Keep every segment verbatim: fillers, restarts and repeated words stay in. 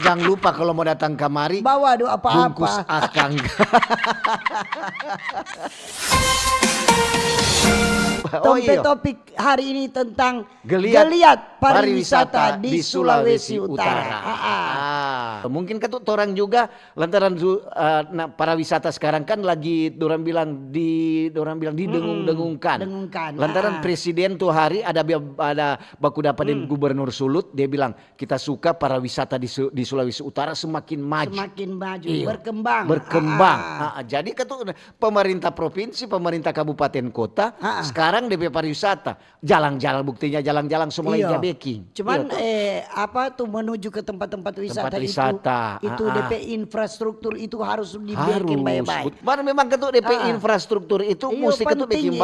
Jangan lupa kalau mau datang kamari, Bawa do apa-apa. Bungkus akang. Oh Tompe iya. Topik hari ini tentang Geliat geliat pariwisata pariwisata di Sulawesi Utara. Ah, ah. Ah, mungkin katu torang juga lantaran su- eh, nah, pariwisata sekarang kan lagi dorang bilang di dorang bilang didengung-dengungkan. Dengungkan. Lantaran Ah. presiden tuh hari ada bia- ada baku dapa deng gubernur Sulut, dia bilang kita suka pariwisata di, Su- di Sulawesi Utara semakin maju. Semakin maju, Iya. Berkembang. Berkembang. Ah, ah. Ah, ah. Jadi katu pemerintah provinsi, pemerintah kabupaten kota Ah, ah. sekarang depe pariwisata jalang-jalang, buktinya jalang-jalang semua Iya. ja beking. Cuman Iya, toh? Eh, apa tuh menuju ke tempat-tempat wisata Tempat itu, wisata, itu ah, ah. D P infrastruktur itu harus dibikin Harus. baik-baik. But- Mana memang katu D P Ah. infrastruktur itu Iya, mesti katu penting bikin itu.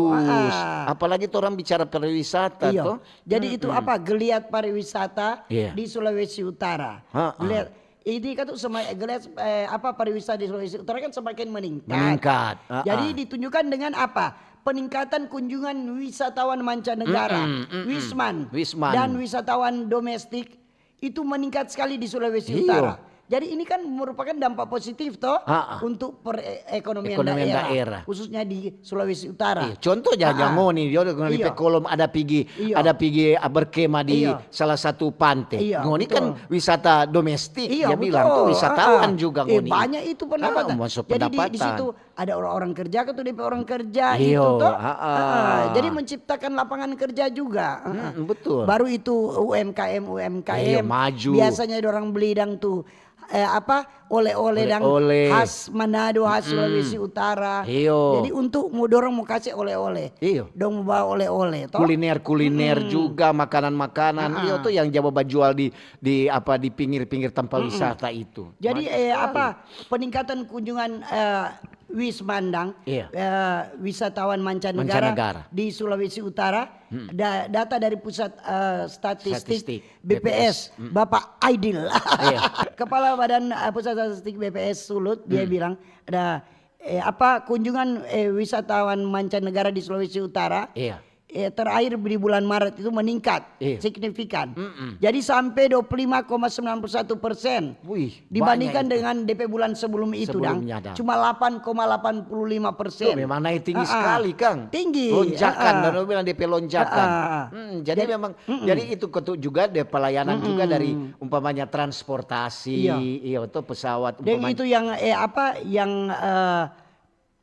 Bagus. Ah, ah. Apalagi orang bicara pariwisata Iya. toh. Jadi itu apa geliat pariwisata Iya. di Sulawesi Utara. Ha, ha. Geliat ini kan tuh sama geliat eh, apa pariwisata di Sulawesi Utara kan semakin meningkat. Meningkat, ha, Jadi ha. Ditunjukkan dengan apa? Peningkatan kunjungan wisatawan mancanegara, Mm-mm, mm-mm. Wisman, Wisman. Dan wisatawan domestik itu meningkat sekali di Sulawesi Iyo. Utara. Jadi ini kan merupakan dampak positif toh Ha, ha. Untuk perekonomian Ekonomian daerah, daerah. Khususnya di Sulawesi Utara. Iya, contoh ja, Ah, ah. ngoni, dia udah ngoni Iya. pe kolom ada pigi, Iya. ada pigi ah, berkemah di Iya. salah satu pantai. Iya, Ngoni kan betul. wisata domestik, Iya, dia bilang tuh betul. wisatawan Ah, ah. juga Eh, ngoni. Banyak itu pendapatan. Ah, masuk Jadi di, di pendapatan. Situ ada orang-orang kerja kan tuh D P orang kerja Iyo, itu toh. ah, ah. Ah, jadi menciptakan lapangan kerja juga. Ah, ah. Mm, betul. Baru itu U M K M U M K M. Iyo, maju. Biasanya ada orang beli dang tuh eh, apa oleh-oleh dang Oleh-oleh. Khas Manado, khas Sulawesi Utara. Iyo. Jadi untuk mau dorong mau kasih oleh-oleh. Iyo. Dong mau bawa oleh-oleh toh. Kuliner-kuliner juga, makanan-makanan. Ah, Iyo ah. Tuh yang jaba bajual di di apa di pinggir-pinggir tempat wisata itu. Jadi Bagus eh, sekali. Apa peningkatan kunjungan eh, Wisman dang Iya. eh, wisatawan mancanegara, Mancanegara. Di Sulawesi Utara da- data dari pusat eh, statistik, Statistik, B P S, Bapak Aidil. Iya. Kepala Badan eh, Pusat Statistik B P S Sulut dia bilang ada eh, apa kunjungan eh, wisatawan mancanegara di Sulawesi Utara Iya. eh, terakhir di bulan Maret itu meningkat Iya. Signifikan. Jadi sampai dua puluh lima koma sembilan puluh satu persen Wih, dibandingkan banyak itu. Dengan D P bulan sebelum itu dang, Sebelumnya dang. Cuma delapan koma delapan puluh lima persen. Tuh, memang naik tinggi Ah, ah. Sekali, Kang. Tinggi. Lonjakan, Ah, ah. Dan orang bilang D P lonjakan. Ah, ah. Hmm, jadi, memang jadi itu ketuk juga deh pelayanan juga dari umpamanya transportasi, Iya. Iya, atau pesawat Dan umpamanya. Itu yang eh apa yang eh,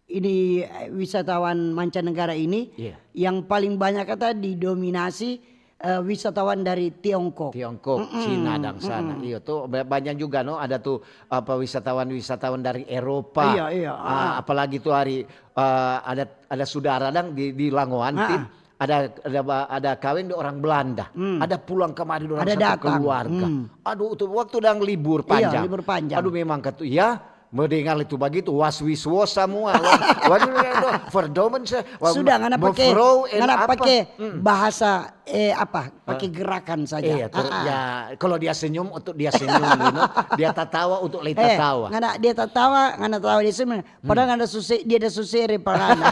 ini eh, wisatawan mancanegara ini Iya. Yang paling banyak kata didominasi eh, wisatawan dari Tiongkok. Tiongkok, Cina dan sana. Iya tuh ba- banyak juga no ada tuh apa wisatawan-wisatawan dari Eropa. Iya, iya. Ah, apalagi tuh hari eh, ada ada saudara dang di di Langoan Ah, Tin. Ada ada ba- ada kawin di orang Belanda. Ada pulang kemari orang Ada satu datang. Keluarga. Aduh tuh waktu dang libur panjang. Libur panjang. Aduh memang katu ya mendengar itu begitu was wis was semua. Waduh, waduh, verdomen se- wa- Sudah ngana pakai mevrouw en ngana apa? Pakai bahasa eh apa? Pakai gerakan saja. Iya, ter- Ah, ah. Ya kalau dia senyum untuk dia senyum, you know. Dia tatawa untuk lei Eh, tatawa. Ngana dia tatawa, ngana tawa dia senyum. Padahal ngana susah dia ada susah repang ngana.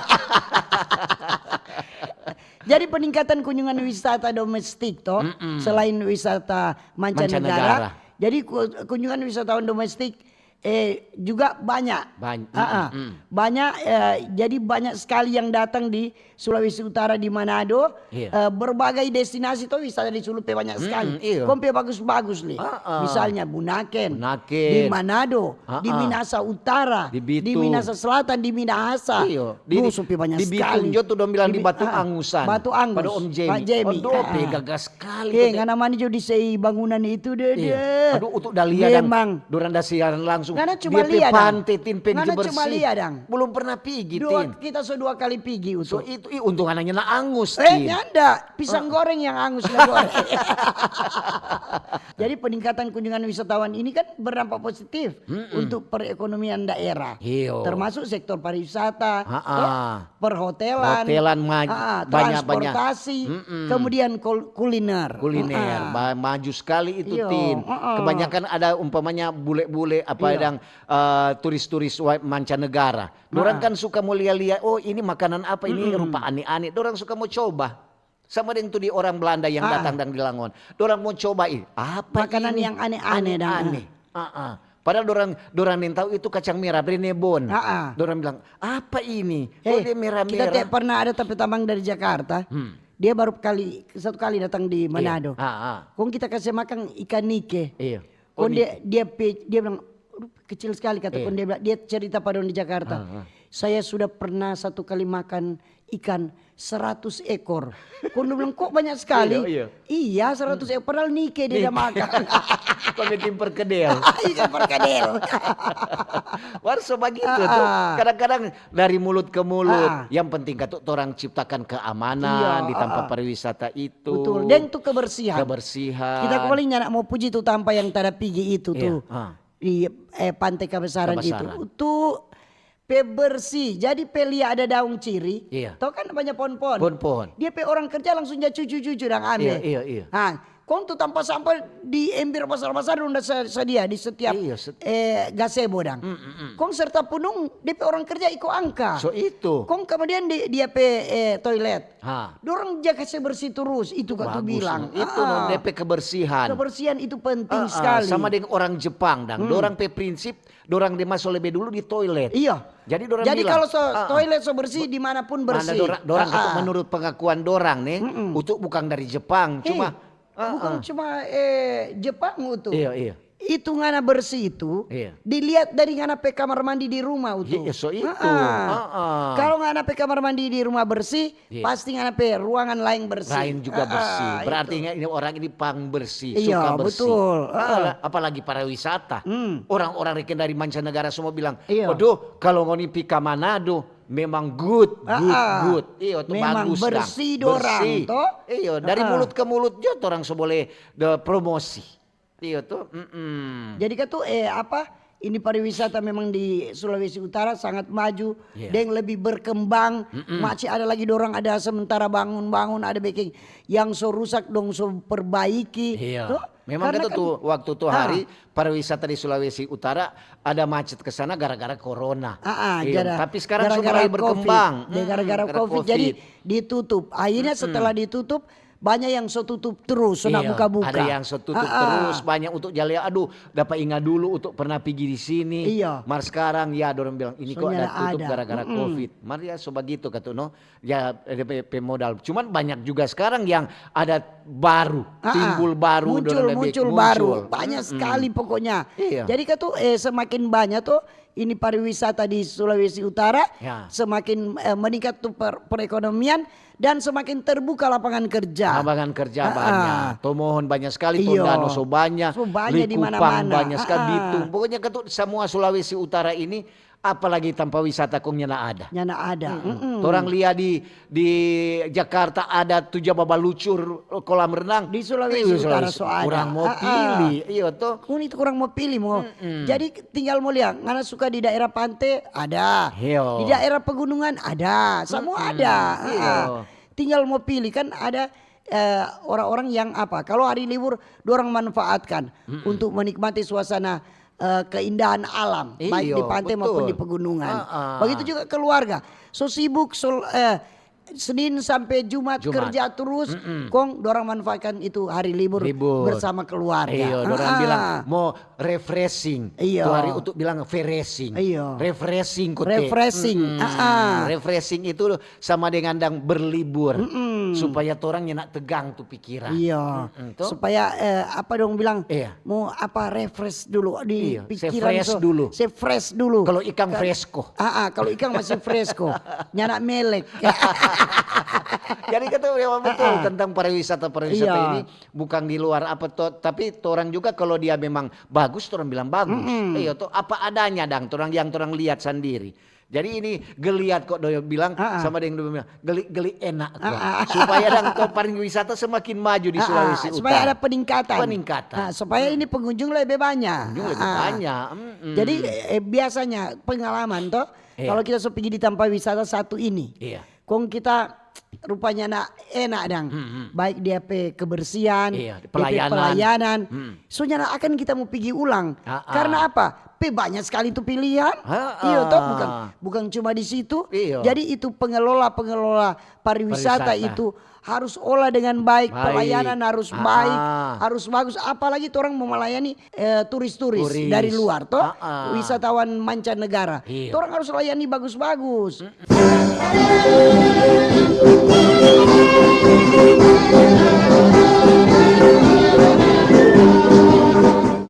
Jadi peningkatan kunjungan wisata domestik toh, selain wisata mancanegara. Mancanegara. Jadi ku- kunjungan wisatawan domestik eh juga banyak. Banyak. Ah, ah. Banyak eh, jadi banyak sekali yang datang di Sulawesi Utara di Manado, Iya. eh, berbagai destinasi toh wisata di Sulut pe banyak sekali. iya. Kong pe bagus-bagus li. Ah, ah. Misalnya Bunaken, Bunaken. Di Manado, Ah, di ah. Minahasa Utara, Di Bitung. Di Minahasa Selatan, di Minahasa. Iyo, di- Duh, di- supi banyak di Bitung sekali. jo tu dong bilang di Bi- Batu ah, Angusan. Batu Angus. Pada Om Jemi. Pak Jemi. Aduh, Ah, pe ah. gagas sekali. Eh, Kata- ngana mani jo di sei bangunan itu deh. Iya. Deh. Aduh, untuk dah lihat dang. Memang. Dorang dah siaran langsung. Ngana cuma Dia pe lihat dang. Pante Tin pe Ngana bersih. Cuma lihat dang. Belum pernah pigi, Dua, Tin. Kita so dua kali pigi So untuk. itu ih, untung anaknya na angus, Eh, Tin. nyanda. Pisang goreng yang angus lah goreng. Jadi peningkatan kunjungan wisatawan ini kan berdampak positif untuk perekonomian daerah. Iyo. Termasuk sektor pariwisata, Ha-ha. toh, perhotelan, Hotelan maju, ha-ha, banyak, banyak. Transportasi, kemudian kul- kuliner. Kuliner, Ha-ha. ba- maju sekali itu, Iyo, Tin. ha-ha. Kebanyakan ada umpamanya bule-bule apa Iyo. yang eh, turis-turis wa- mancanegara. Dorang kan suka mau lia-lia, oh ini makanan apa, ini rupa aneh-aneh. Dorang suka mau coba. Sama deng tu di orang Belanda yang datang dang di Langon. Dorang mo coba, "Ih, apa ini?" Makanan yang aneh-aneh dang. Aneh-aneh. Ah, ah. Padahal dorang, dorang nintau itu kacang merah, brenebon. Ah, ah. Dorang bilang, "Apa ini? Kok dia merah-merah?" Kita te pernah ada tapi tamang dari Jakarta. Hmm. Dia baru kali, satu kali datang di Manado. Ah, ah. Kong kita kase makang ikan nike. Iya. Kong dia, dia pe-, dia bilang, "Aduh, kecil sekali," kata kong dia bilang, dia cerita pa dong di Jakarta. Ah, ah. "Saya sudah pernah satu kali makan ikan seratus ekor." Kong dia bilang, "Kok banyak sekali?" Iya, iya. "Iya, seratus ekor, padahal nike dia makan." Kong bikin perkedel. Iya, perkedel. War so bagitu tu. Ah, ah. Kadang-kadang dari mulut ke mulut. Ah, ah. Yang penting katu torang ciptakan keamanan di tampa pariwisata itu. Betul. Deng tu kebersihan. Kebersihan. Kita kembali nyanda mo puji tu tampa yang tada pigi itu tu. Iya. Ah. Di, eh, Pante Kabesaran itu. Kabesaran. Tu pe bersih. Jadi pe lia ada daong ciri. Iya. To kan banya pohon-pohon. Pohon-pohon. Dia pe orang kerja langsung ja cucu-cucu dang ambe. Iya, iya, iya. Ha, kong tu tampa sampa di ember basar-basar dong da sa-, sadia di setiap, iya, set-, eh, gazebo dang. Mm, mm, mm. Kong serta punung dia pe orang kerja iko angka. So itu. Kong kemudian di, dia pe, eh, toilet. Ha. Dorang ja kase bersih terus, itu katu bilang. Bagus, no. Itu no, ah, de pe kebersihan. Kebersihan itu penting sekali. Ah, ah, sama deng orang Jepang dang. Hmm. Dorang pe prinsip, dorang de maso lebe dulu di toilet. Iya. Jadi dorang bilang, kalau so, ah, ah, toilet so bersih, di mana pun bersih. Mana dorang, dorang katu menurut pengakuan dorang nih, utu bukang dari Jepang, cuma, eh, bukang cuma, eh, Jepang utu. Iya, iya. Itu ngana bersih itu, iya, dilihat dari ngana pe kamar mandi di rumah, utu. Iya, so itu. Ah, ah. Kalau ngana pe kamar mandi di rumah bersih, iya, pasti ngana pe ruangan laeng bersih. Laeng juga bersih. Ah, ah, berarti ini orang ini pang bersih, iya, suka bersih. Betul. Ah, ah. Apala-, apalagi pariwisata. Hmm. Orang-orang reken dari mancanegara semua bilang, iya, "Waduh, kalau ngoni pi ka Manado, memang good, good, ah, ah, good." Iya, itu memang bagus, bersih dang. Bersih. Dorang, to? Iya, dari mulut ke mulut jo orang so boleh de promosi. Iyo to, mm-mm. Jadi katu, eh, apa, ini pariwisata memang di Sulawesi Utara sangat maju, iya, deng lebih berkembang, mm-mm, masih ada lagi dorang ada sementara bangun-bangun, ada beking yang so rusak dong so perbaiki, iya, to. Memang karena katu kan tu, waktu tu, ah, hari pariwisata di Sulawesi Utara ada macet ke sana gara-gara corona. Ah, ah, iya, gara-gara covid. Tapi sekarang so mulai berkembang. Ya, gara-gara covid, jadi ditutup. Akhirnya setelah ditutup, banyak yang so tutup terus, so nda buka-buka. Ada yang so tutup terus, banyak untuk ja lia, aduh, dapa inga dulu untuk pernah pigi di sini. Iya. Mar sekarang, ya, dorang bilang, "Ini kok ada tutup gara-gara covid." Mar ya, so bagitu katu, no. Ya, ada pe, pe modal. Cuman banyak juga sekarang yang ada baru, timbul baru, muncul, dorang muncul baru. Banyak sekali pokoknya. Iya. Jadi katu, eh, semakin banyak tuh ini pariwisata di Sulawesi Utara, ya, semakin, eh, meningkat tu per-, perekonomian dan semakin terbuka lapangan kerja. Lapangan kerja banyak. Tomohon banyak sekali, Tondano so banyak, so banyak di mana-mana. Likupang banyak sekali, Bitung. Pokoknya katu semua Sulawesi Utara ini, apalagi tampa wisata kong nyanda ada. Nyanda ada. Mm-mm. Torang lia di di Jakarta ada tu ja babalucur kolam renang. Di Sulawesi Utara so ada. Kurang mo pili, iyo to. Ngoni tu kurang mo pili mo. Mm-mm. Jadi tinggal mo lia, ngana suka di daerah pante, ada. Iyo. Di daerah pegunungan, ada. Samua ada. Iyo. Tinggal mo pili, kan ada, eh, orang-orang yang apa, kalau hari libur, dorang manfaatkan untuk menikmati suasana, eh, keindahan alam, baik di pante maupun di pegunungan. Begitu juga keluarga. So sibuk, so, eh, Senin sampe Jumat kerja terus, kong dorang manfaatkan itu hari libur bersama keluarga. Iyo, dorang bilang mo refreshing. Iyo. Tu hari untuk bilang feresing. Iyo. Refreshing kote. Refreshing. Refreshing itu sama dengan dang berlibur. Supaya torang nyanda tegang tu pikiran. Iyo. Supaya, eh, apa dong bilang, mo apa, refresh dulu di pikiran. Se fresh dulu. Kalau ikang fresko. Kalau ikang masih fresko. Nyanda melek. Jadi kata memang betul tentang pariwisata-pariwisata ini bukan di luar apa to, tapi torang juga kalau dia memang bagus, torang bilang bagus. Iyo to, apa adanya dang, torang yang torang lihat sandiri. Jadi ini geliat kok, doi bilang sama deng doi bilang, geli-geli enak kok. Supaya dang to pariwisata semakin maju di Sulawesi Utara. Supaya ada peningkatan. Peningkatan. Supaya ini pengunjung lebih banyak. Pengunjung lebih banyak. Jadi, eh, biasanya pengalaman to, kalau kita so pigi di tampa wisata satu ini, kong kita rupanya na enak dang. Hmm, hmm. Baik dia pe kebersihan, Iya, dia pe pelayanan. pelayanan. Hmm. So nyanda akan kita mau pigi ulang. Ah, ah. Karena apa? Pe banyak sekali tu pilihan. Ah, Iya toh, ah. bukan bukan cuma di situ. Iya. Jadi itu pengelola-pengelola pariwisata, Pariwisata. Itu harus ola dengan baik, Baik. Pelayanan harus Ah, baik, ah. Harus bagus. Apalagi orang mau melayani eh, turis-turis Turis. Dari luar toh, Ah, ah. Wisatawan mancanegara. Iya. Orang harus layani bagus-bagus.